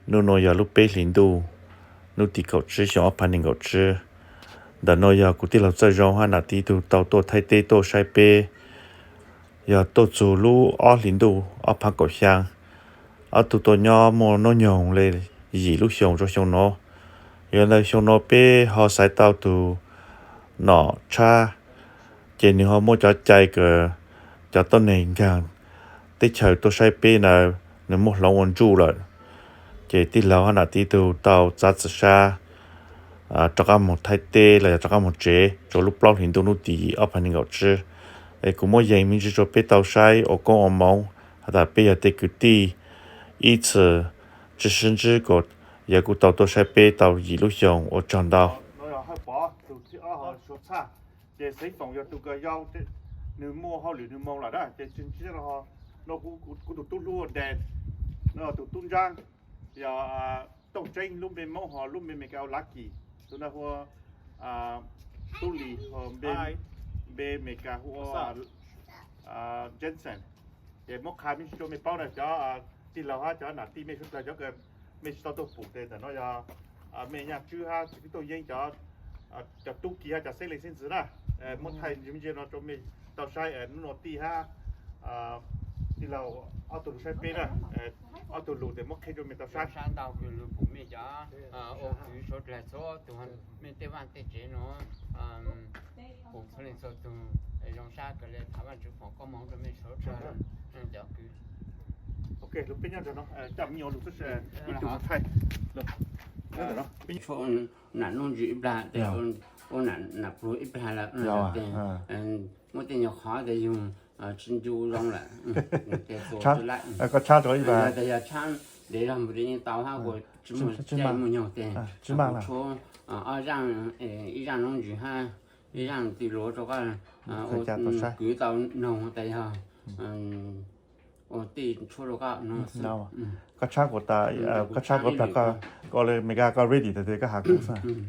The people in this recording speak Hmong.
Hnub no yog lub peb hlis ntuj, hnub tim kaum tsib xyoo ob phav nees nkaum tsib. Ntawm no yog kuv tij laug Txawj Zoo hab nam tij tug tau tuaj Thaib teb tuaj saib peb. Yog tuaj txug lub ob hlis ntuj ob phav kaum xyaa, ob tug tuaj nyob muaj hnub nyoog le yim lub xyoo rua xyoo no. Yog ntawd xyoo no peb ho xaiv tau tug nom tshab, ces nwg ho muaj cov cai kws cov tuab neeg nkaag teb chaws tuaj saib peb ntawd nwg muab hloov ua ntsuj lawm. Ces tij laug hab nam tij tug tau txav txim sab rov qaab moog Thaib teb los yog rov qaab moog tsev rua lub plaub hlis ntuj hnub tim yim ob phav nees nkaum tsib. Es kuv muab yees me ntsis rua peb tau saib ua koob ua moov has tas peb yog tej kwv tij ib txwm tsi sib ntsib kuas yawg kuj tau tuaj saib peb tau yim lub xyoo. Ua tsaug ntau. Ces Xeev Foom yog tug kws yau, nwg muaj hauj lwm nwg moog lawm na, ces tsi ntsib no. Kuv tug tub hlub Des, no tug tub ntsaab, yog Tooj Tseeb, lub npe Moob ho lub npe Meskas hu Lucky, tug ntawd hu ua Tub Lis, npe Meskas hu ua Jensen. Ces muab qha me ntsis rua mej paub na, cov tij laug hab cov nam tij mej suav dlawg cov kws mej tsi tau tuaj pum tes ntawm no yog mej nyaj tswb hab tsi pub tuaj yeeb cov, cov tub ki hab cov xeeb leej xeeb ntxwv na. Muab thaij me ntsis no rua mej tau saib, nub no tij hab tij laug ob tug lug saib peb na, ob tug lug tes muab qhia rua mej tau saib. Sab ntau kws lug pum mej cov ua kwv suav dlawg txhua tug, mej tej vaaj tej tsev nuav, pum txhua leej txhua tug, zoo sab kawg le, thov Vaajtswv foom koob moov rua mej suav dlawg cov kwv. Lug peb nyob ntawm no, coj me nyuam lug xwb, ib tug thaij. Tshuab nam nuj ntsws ib plag tes, ua nam pluag ib plag lawm tes, muaj tej nyuag qhov tes yug tsi ncu zoo lawm. Koj tshab rua ib plag, yog tes yog tshab ntev zog mus tes yeej tau hab kuas tsi muaj caij muaj nyoog tes tshuab ob zaaj, ib zaaj nuj ntsws hab ib zaaj tij luav rua koj ua kwv tau noog tes yog ua tij tshuab rua koj noog xwb. Koj tshab kuas tas, koj tshab kuas tas, koj le Meskas koj ready tas tes koj has kuv xwb.